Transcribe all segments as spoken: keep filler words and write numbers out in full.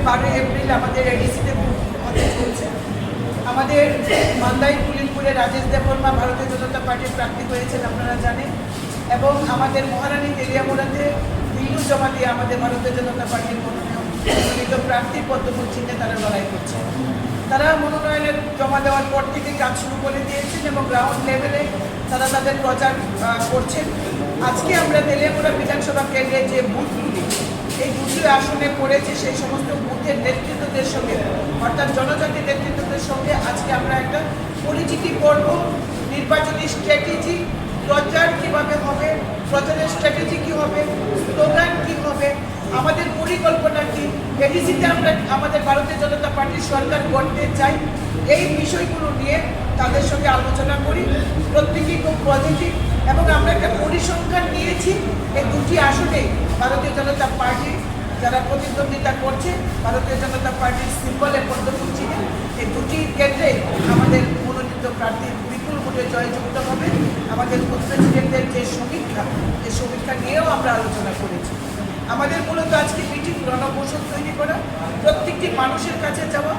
বারোই এপ্রিল আমাদের এডিসিতে ভোট হতে চলছে। আমাদের মান্দাই পুলিনপুরে রাজেশ দেববর্মা ভারতীয় জনতা পার্টির প্রার্থী হয়েছেন, আপনারা জানেন। এবং আমাদের মহারানী তেলিয়ামুড়াতে বিল্লু জমা দিয়ে আমাদের ভারতীয় জনতা পার্টির মনোনয়ন মনোনীত প্রার্থী পদ্মফুল চিহ্নে তারা লড়াই করছে। তারা মনোনয়নের জমা দেওয়ার পর থেকে কাজ শুরু করে দিয়েছেন এবং গ্রাউন্ড লেভেলে তারা তাদের প্রচার, আহ, করছেন। আজকে আমরা তেলিয়ামুড়া বিধানসভা কেন্দ্রে যে বুথগুলি, এই দুটি আসনে পড়েছে, সেই সমস্ত বুথের নেতৃত্বদের সঙ্গে, অর্থাৎ জনজাতি নেতৃত্বদের সঙ্গে আজকে আমরা একটা পরিচিতি পর্ব, নির্বাচনী স্ট্র্যাটেজি, প্রচার কিভাবে হবে, প্রচারের স্ট্র্যাটেজি কি হবে, স্লোগান কি হবে, আমাদের পরিকল্পনা কি, এডিসিতে আমরা আমাদের ভারতীয় জনতা পার্টির সরকার গড়তে চাই, এই বিষয়গুলো নিয়ে তাদের সঙ্গে আলোচনা করি। প্রত্যেকেই খুব পজিটিভ এবং আমরা একটা পরিসংখ্যান নিয়েছি, এই দুটি আসনে ভারতীয় জনতা পার্টি যারা প্রতিদ্বন্দ্বিতা করছে, ভারতীয় জনতা পার্টির সিম্বলে পদ্মফুল চিহ্নে, এই দুটি কেন্দ্রে আমাদের মনোনীত প্রার্থী বিপুল ভোটে জয়যুক্ত হবে। আমাদের বুথ প্রেসিডেন্টদের যে সমীক্ষা, এই সমীক্ষা নিয়েও আমরা আলোচনা করেছি। আমাদের মূলত আজকে মিটিং রণকৌশল তৈরি করা, প্রত্যেকটি মানুষের কাছে যাওয়া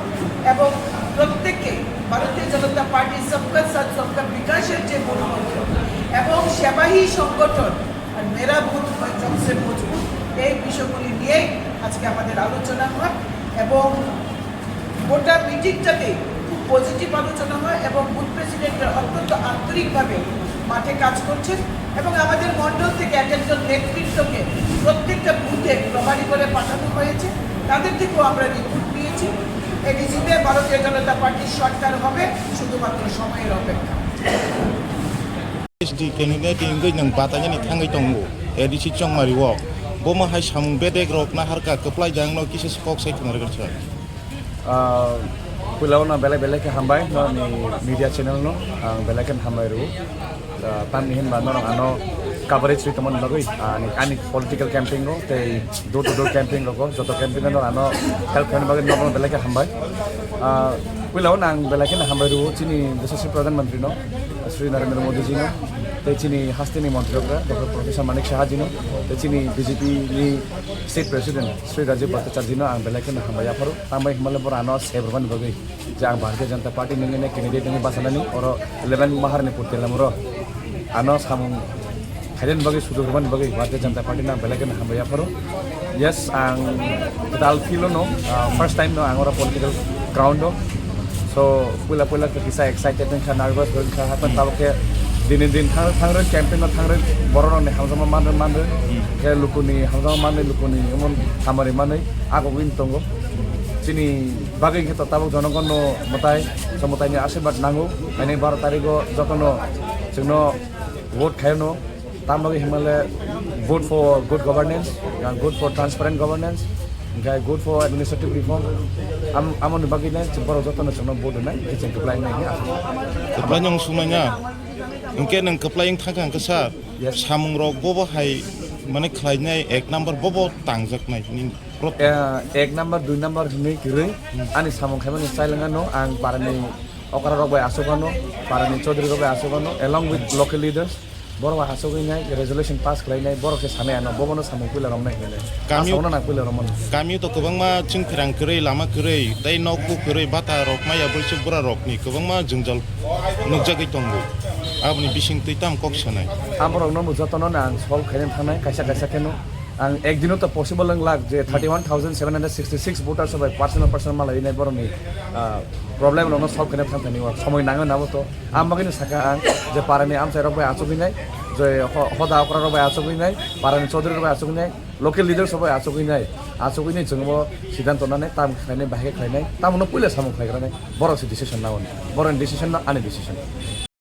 এবং প্রত্যেককে ভারতীয় জনতা পার্টির সবকা সাথ সবকা বিকাশের যে মূলমন্ত্র এবং সেবাহী সংগঠন আর মেরা বুথ সবসে মজবুত, এই বিষয়গুলি নিয়েই আজকে আমাদের আলোচনা হয় এবং গোটা মিটিংটাতে খুব পজিটিভ আলোচনা হয় এবং বুথ প্রেসিডেন্টরা অত্যন্ত আন্তরিকভাবে মাঠে কাজ করছেন এবং আমাদের মণ্ডল থেকে এক একজন নেতৃত্বকে প্রত্যেকটা বুথে প্রভারী করে পাঠানো হয়েছে। তাদের থেকেও আমরা রিপোর্ট পেয়েছি। এডিসিতে ভারতীয় জনতা পার্টির সরকার হবে, শুধুমাত্র সময়ের অপেক্ষা। S D candidate wngwi nwng batainani thangwi tongo A D C Chongmari o. Bomo hai samung bedek rok naharkha kwplai jang no kisa kok sai khna rwgwk sir. Ah, puila o no belai belai khe hambai no ni media channel no ang belai khe hambai rw. Ah, tamni hinba norok ano coverage ri tongmani bagwi ani ani political campaign o tei door to door campaign rogo joto campaign no ano help khaina bagwi norok belai khe hambai. Ah, puila o nang belai khe hambai rw chini Yashaswi Pradhan Mantri no. Sri Narendra Modi ji no, tei chini hasteni montri rok, Doctor Professor Manik Saha ji no, tei chini B J P ni state president Sri Rajib Bhattacharya ji no ang belai kheno hambai yapharo. Tambai himale boro ano sep rwmani bagwi je ang Bharatiya Janata Party ni nini candidate wngwi bachanani oro eleven Maharani Purti Lamro ano samung khairani bagwi sujuk rwmani bagwi Bharatiya Janata Party no ang belai kheno hambai yapharo. Yes, ang dal feel no, ah, first time no ang oro political ground o. So puila puila kisa excited wngkha, nervous wngkha, hapan tabuk khe dini din thang thangrwi campaign no thangrwi borok rok ni hamjakma manrwi manrwi khe lukuni hamjakma manrwi lukuni emon hamari manwi agogwi tongo. Chini bagwi khe to tabuk jonogon no mwtai so mwtai ni asirwad nango, haini baro tarikh o jotono chwngno vote khaino. Tamoni himale vote for good governance, and good for transparent governance, and good for administrative reform. Am amoni bagwi nai borok jotono chwngno vote rwnai, khe chwng kwplai nai hwnwi asa. Kwplai nung sumai na, hwnkhe nwng kwplai wng thangkha hwnkhe sir, yes, samung rok bobo hai mane khlainai ek number bobo tangjaknai nini. Eh, ek number, dui number hwnwi kwrwi ani samung khaimani style wngano ang parani okra rok bai aswk ano, parani chaudhuri rok bai aswk ano, along with local leaders. Borok bai asugwi nai, resolution pass khlai nai, borok se sanai ano, bobono samung puila romnai hinwi nai. Kami asogno nang puila romano. Kami to kwbangma chwng pherang kwrwi, lama kwrwi, tei nok bo kwrwi, bata rok maya bwrwi bura rokni kwbangma jwngjal nukjagwi tongo. Aboni bising twi tam kok sanai. Ang borokno bo jotono ang solve khaina thangnai, kaisa kaisa kheno. Ang ek dino to possible wng lak je thirty one thousand seven hundred sixty six voters bai personal personal malai nai borokni, ah, problem rokno solve khaina thang thani somoi nango nabo to. Ang bagwino saka ang je parani amchai rok bai achugwi nai, je ho-, hoda okra rok bai achugwi nai, parani chaudhuri rok bai achugwi nai, local leaders rok bai achugwi nai, achugwi nai chwngbo siddhanto nanai, tam khlainai, bahai khlainai, tamono puila samung khlaigra nai, borok se decision nao, borokni decision no ani decision.